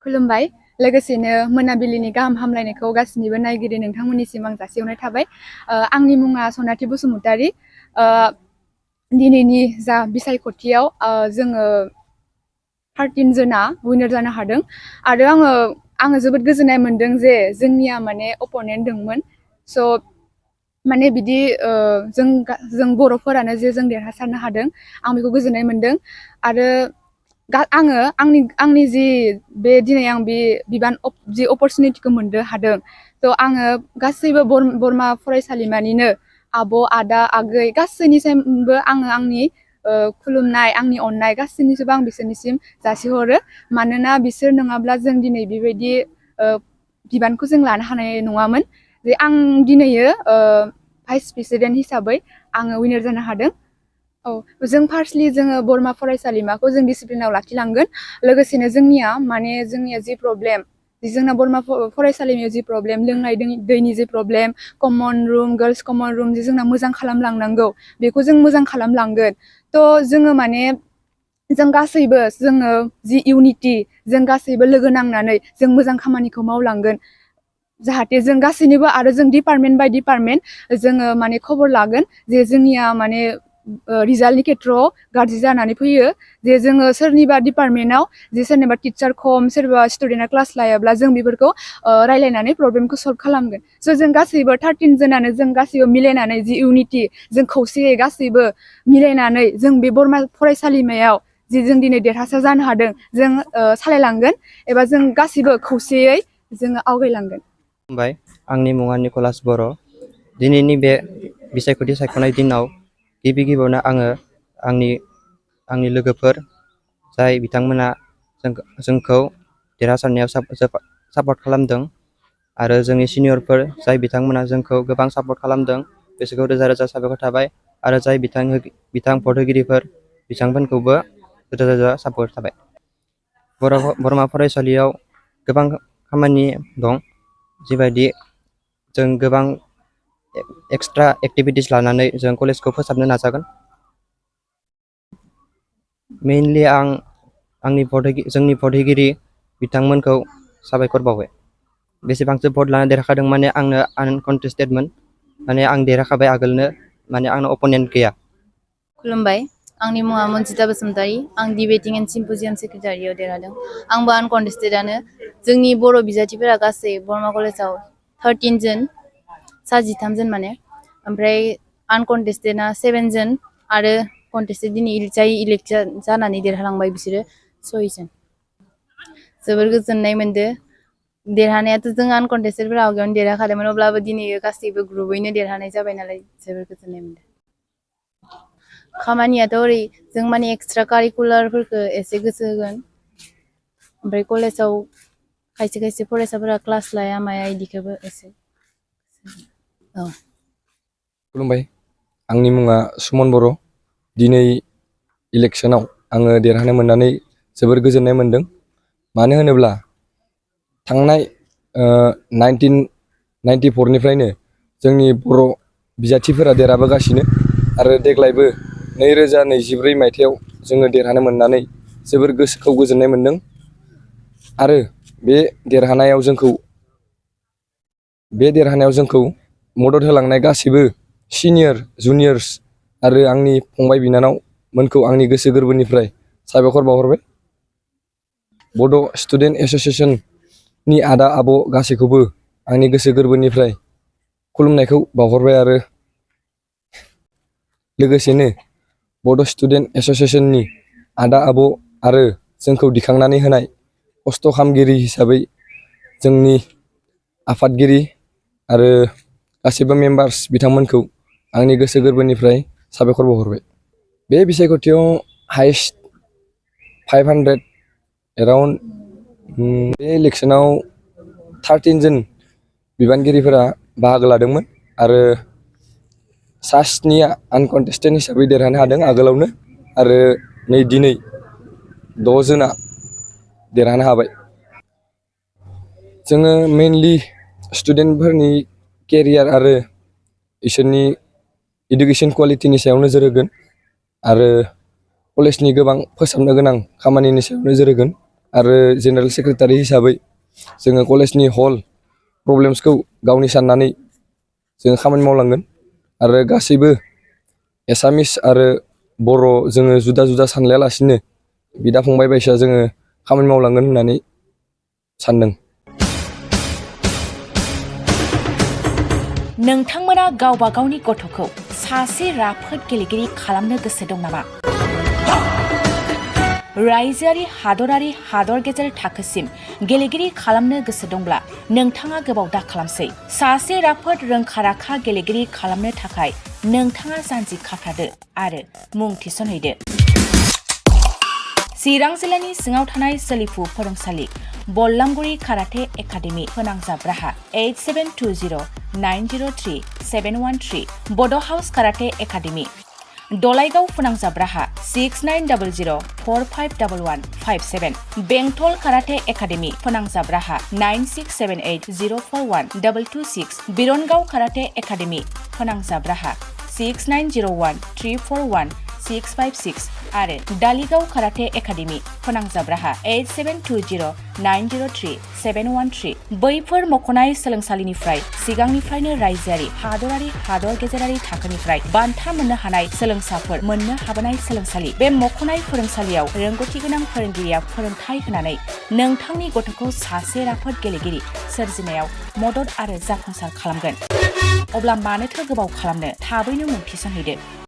खुलुमबाय लोगोसेनो मोनाबिलिनि गाहाम हामलायनायखौ गासिनिबो नायगिरि नोंथांमोननिसिम आं जासिहरनाय थाबाय। आंनि मुङा सनाथि बसुमतारी। दिनैनि जा बिसायख'थियाव जोङो 13 जना उइनार जानो हादों आरो आङो जोबोद गोजोननाय मोनदों जे जोंनिया माने अपनेन्ट दंमोन। स' माने बिदि जों बर'फोरानो जे जों देरहासारनो हादों आं बेखौ गोजोननाय मोनदों। आरो आङो आंनि जि बे दिनै आं बे बिबान जि अपरसुनिटिखौ मोननो हादों थ' आङो गासैबो बरमा फरायसालिमानिनो आब' आदा आगै गासैनिसिमबो आङो आंनि खुलुमनाय आंनि अननाय गासैनिसिमबो आं बिसोरनिसिम जासिहरो। मानोना बिसोर नङाब्ला जों दिनै बेबायदि बिबानखौ जों लानो हानाय नङामोन जे आं दिनैयो भाइस प्रेसिडेन्ट हिसाबै आङो उइनार जानो हादों। औ जों फार्स्टलि जोङो बरमा फरायसालिमाखौ जों डिसिप्लिनाव लाखिलांगोन। लोगोसेनो जोंनिया जि प्रब्लेम जोंना बरमा फरायसालिमायाव जि प्रब्लेम लोंनाय दैनि the problem common room girls common room जे जोंना मोजां खालामलांनांगौ बेखौ जों मोजां खालामलांगोन। थ' जोङो माने जों गासैबो जोङो जि इउनिटि जों गासैबो लोगो नांनानै जों मोजां खामानिखौ मावलांगोन। जाहाथे जों गासैनिबो आरो जों डिपार्टमेन्ट बाय डिपार्टमेन्ट जोङो माने खबर लागोन जे जोंनिया माने रिजाल्टनि खेथ्रआव गाज्रि जानानै फैयो जे जोङो सोरनिबा डिपार्टमेन्टआव जे सोरनिबा टिचार खम सोरबा स्टुडेन्टआ क्लास लायाब्ला जों बेफोरखौ रायलायनानै प्रब्लेमखौ सल्भ खालामगोन। स' जों गासैबो 13 जनानो जों गासैबो मिलायनानै जि इउनिटि जों खौसेयै गासैबो मिलायनानै जों बे बरमा फरायसालिमायाव जि जों दिनै देरहासार जानो हादों जों सालायलांगोन एबा जों गासैबो खौसेयै जोङो आवगायलांगोन। खुलुमबाय, आंनि मुङा निकलास बर'। दिनैनि बे बिसायख'थि सायख'नाय दिनाव गिबियावनो आङो आंनि लोगोफोर जाय बिथांमोना जोंखौ देरहासारनायाव सापर्ट खालामदों आरो जोंनि सिनियरफोर जाय बिथांमोना जोंखौ गोबां सापर्ट खालामदों बिसोरखौ रोजा रोजा साबायखर थाबाय। आरो जाय बिथां भट होगिरिफोर बिथांमोनखौबो रोजा रोजा साबायखर थाबाय। बरमा फरायसालियाव गोबां खामानि दं जिबायदि जों गोबां एक्सट्रा एक्टिभिटिस लानानै जों कलेजखौ फोसाबनो नाजागोन। मेइनलि जोंनि भट होगिरि बिथांमोनखौ साबायखर बावबाय। बेसेबांसो भट लानानै देरहादों माने आंनो आनकन्टेस्टेडमोन, माने आं देरहाखाबाय आगोलनो, माने आंनाव अपनेन्ट गैया। खुलुमबाय, आंनि मुङा मनजिता बसुमतारी। आं डिबेटिं एन्ड सिम्प'जियाम सेक्रेटारियाव देरहादों। आंबो आनकन्टेस्टेडआनो। जोंनि बर' बिजाथिफोरा गासै बरमा कलेजाव 13 जन, सा 13 जन माने, ओमफ्राय आनकन्टेस्टेडआ 7 जन आरो कन्टेस्टेड दिनै जाय इलेक्ट जानानै देरहालांबाय बिसोरो 6 जन। जोबोर गोजोननाय मोनदों। देरहानायाथ' जों आनकन्टेस्टेडफोरा आवगायावनो देरहाखादोंमोन, अब्लाबो दिनै गासैबो ग्रुपैनो देरहानाय जाबाय नालाय जोबोर गोजोननाय मोनदों। खामानियाथ' ओरै जों माने एक्सट्रा कारिकुलारफोरखौ एसे गोसो होगोन। ओमफ्राय कलेजाव खायसे खायसे फरायसाफोरा क्लास लाया माया इदिखौबो एसे औ। खुलुमबाय, आंनि मुङा सुमन बर'। दिनै इलेक्सनाव आङो देरहानो मोननानै जोबोर गोजोननाय मोनदों। मानो होनोब्ला थांनाय 1994निफ्रायनो जोंनि बर' बिजाथिफोरा देरहाबोगासिनो आरो देग्लायबो 2024 मायथाइयाव जोङो देरहानो मोननानै जोबोर गोसोखौ गोजोननाय मोनदों। आरो बे देरहानायाव जोंखौ मदद होलांनाय गासैबो सिनियर जुनियर्स आरो आंनि फंबाय बिनानावमोनखौ आंनि गोसो गोरबोनिफ्राय साबायखर बावहरबाय। बड' स्टुडेन्ट एस'सियेसननि आदा आब' गासैखौबो आंनि गोसो गोरबोनिफ्राय खुलुमनायखौ बावहरबाय आरो लोगोसेनो बड' स्टुडेन्ट एस'सियेसननि आदा आब' आरो जोंखौ दिखांनानै होनाय खस्थ' खालामगिरि हिसाबै जोंनि आफादगिरि आरो गासैबो मेम्बार्स बिथांमोनखौ आंनि गोसो गोरबोनिफ्राय साबायखर बावहरबाय। बे बिसायख'थियाव हाइस्ट 500 एराउन्ड बे इलेक्सनाव 13 जन बिबानगिरिफोरा बाहागो लादोंमोन आरो सा 7 आनकन्टेस्टेड हिसाबै देरहानो हादों आगोलावनो, आरो दिनै 6 जना देरहानो हाबाय। जोङो मेइनलि स्टुडेन्टफोरनि केरियार आरो इसोरनि इडुकेसन कुवालिटिनि सायाव नोजोर होगोन आरो कलेजनि गोबां फोसाबनो गोनां खामानिनि सायाव नोजोर होगोन। आरो जेनेरेल सेक्रेटारि हिसाबै जोङो कलेजनि हल प्रब्लेम्सखौ गावनि साननानै जोङो खामानि मावलांगोन आरो गासैबो एसामिस आरो बर' जोङो जुदा जुदा सानलायालासिनो बिदा फंबाय बायसा जोङो खामानि मावलांगोन होननानै सानदों। नोंथांमोना गावबा गावनि गथ'खौ सासे राफोद गेलेगिरि खालामनो गोसो दं नामा? रायजोआरि हादरारि हादर गेजेर थाखोसिम गेलेगिरि खालामनो गोसो दंब्ला नोंथाङा गोबाव दा खालामसै। सासे राफोद रोंखा-राखा गेलेगिरि खालामनो थाखाय नोंथाङा जानजि खाफ्रादो आरो मुं थिसनहैदो। चिरां जिल्लानि सिङाव थानाय सोलिफु फोरोंसालि बल्लामगुरि काराटे एकाडेमि फोनांजाब राहा 8720903713 बड' हाउस काराटे एकाडेमि दलाइगाव फोनांजाब राहा 6900451157 बेंटल काराटे एकाडेमि फोनांजाब राहा 9678041226 बिरनगाव काराटे एकाडेमि फोनांजाब राहा 6901341656 आरो दालिगाव काराटे एकाडेमि फोनांजाब राहा 8720903713 बैफोर मख'नाय सोलोंसालिनिफ्राय सिगांनिफ्रायनो रायजोआरि हादरारि हादर गेजेरारि थाखोनिफ्राय बान्था मोननो हानाय सोलोंसाफोर मोननो हाबोनाय सोलोंसालि। बे मख'नाय फोरोंसालियाव रोंगौथि गोनां फोरोंगिरिया फोरोंथाय होनानै नोंथांनि गथ'खौ सासे राफोद गेलेगिरि सोरजिनायाव मदद आरो जाफुंसार खालामगोन। अब्ला मानोथो गोबाव खालामनो, थाबैनो मुं थिसनहैदो।